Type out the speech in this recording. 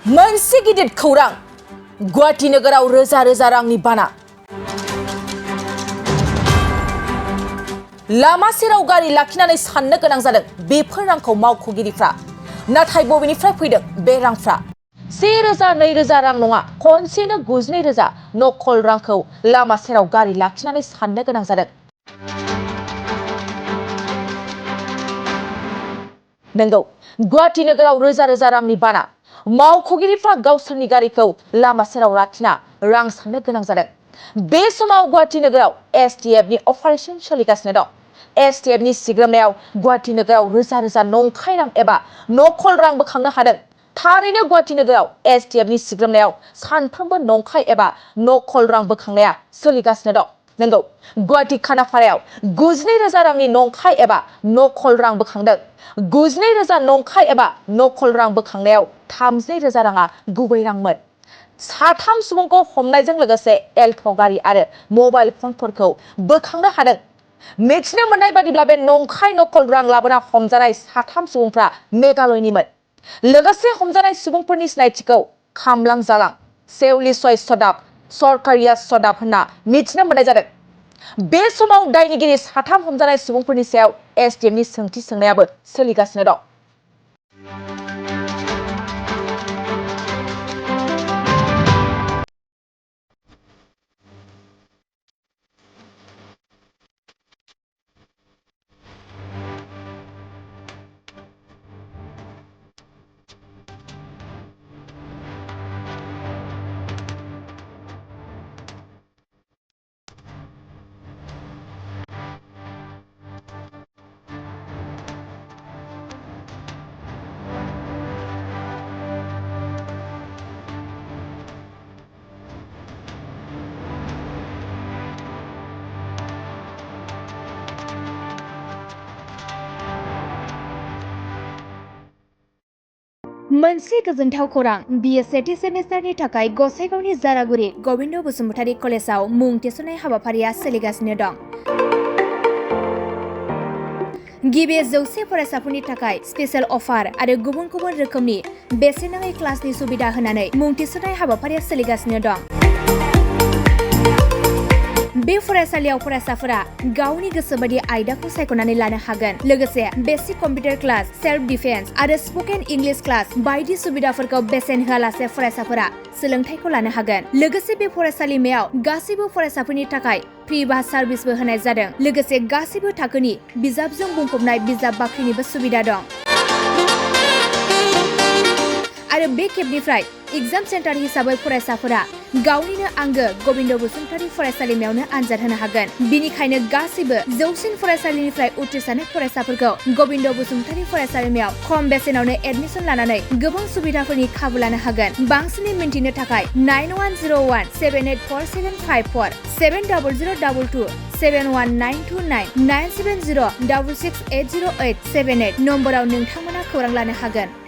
मोनसे गिदिर खौरां गुवाहाटी नोगोराव रोजा रोजा रांनि बाना लामा सेराव गारि लाखिनानै साननो गोनां जादों बेफोर रांखौ मावख'गिरिफ्रा नाथाय बबेनिफ्राय फैदों बे रांफ्रा 1,000 2,000 रां नङा खनसेनो 92,000 नकल रांखौ लामा सेराव गारि लाखिनानै साननो गोनां जादों नंगौ गुवाहाटी नोगोराव रोजा रोजा रांनि बाना मावख'गिरिफ्रा गावसोरनि गारिखौ लामा सेराव लाखिना रां साननो गोनां जादों बे समाव गुवाहाटी नोगोराव एसटिएफनि अपारेशन सोलिगासिनो दं एसटिएफनि सिग्रोमनायाव गुवाहाटी नोगोराव रोजा रोजा नंखाय रां एबा नकल रां बोखांनो हादों थारैनो गुवाहाटी नोगोराव एसटिएफनि सिग्रोमनायाव सानफ्रोमबो नंखाय एबा नकल रां बोखांनाया सोलिगासिनो दं नंगौ गुवाहाटी खानापारायाव 92,000 रांनि नंखाय एबा नकल रां बोखांदों 92,000 नंखाय एबा नकल रां बोखांनायाव 32,000 राङा गुबै रांमोन साथाम सुबुंखौ हमनायजों लोगोसे एल्ट' गारि आरो मबाइल फनफोरखौ बोखांनो हादों मिथिनो मोननाय बादिब्ला बे नंखाय नकल रां लाबोना हमजानाय साथाम सुबुंफ्रा मेघालयनिमोन लोगोसे हमजानाय सुबुंफोरनि सिनायथिखौ खामलां जालां सेवलिसय सदाब सरकारिया सदाब होनना मिथिनो मोननाय जादों बे समाव दायनिगिरि साथाम हमजानाय सुबुंफोरनि सायाव एसटिएफनि सोंथि सोंनायाबो सोलिगासिनो दं मोनसे गोजोनथाव खौरां बिए सेथि सेमिस्टारनि थाखाय गसाइगावनि जारागुरि गबिन्द बसुमतारी कलेजाव मुं थिसननाय हाबाफारिया सोलिगासिनो दं गिबि 100 फरायसाफोरनि थाखाय स्पेशल अफार आरो गुबुन गुबुन रोखोमनि बेसेन नाङै क्लासनि सुबिदा होनानै मुं थिसननाय हाबाफारिया सोलिगासिनो दं बे फरायसालियाव फरायसाफोरा गावनि गोसोबायदि आयदाखौ सायख'नानै लानो हागोन लोगोसे basic computer class self defence आरो स्पकेन इंलिश क्लास बायदि सुबिदाफोरखौ बेसेन होआलासे फरायसाफोरा सोलोंथायखौ लानो हागोन लोगोसे बे फरायसालिमायाव गासैबो फरायसाफोरनि थाखाय फ्रि बास सार्भिसबो होनाय जादों लोगोसे गासैबो थाखोनि बिजाबजों बुंफबनाय बिजाब बाख्रिनिबो सुबिदा दं आरो बे खेबनिफ्राय एग्जाम सेन्टार हिसाबै फरायसाफोरा गावनिनो आंगो गबिन्द बसुमतारी फरायसालिमायावनो आनजाद होनो हागोन बिनिखायनो गासैबो जौसिन फरायसालिनिफ्राय उथ्रिसारनाय फरायसाफोरखौ गबिन्द बसुमतारी फरायसालिमायाव खम बेसेनावनो एडमिसन लानानै गोबां सुबिदाफोरनि खाबु लानो हागोन बांसिनै मिन्थिनो थाखाय 9101 784754 70022 71929 970 6680878 नम्बराव नोंथांमोना खौरां लानो हागोन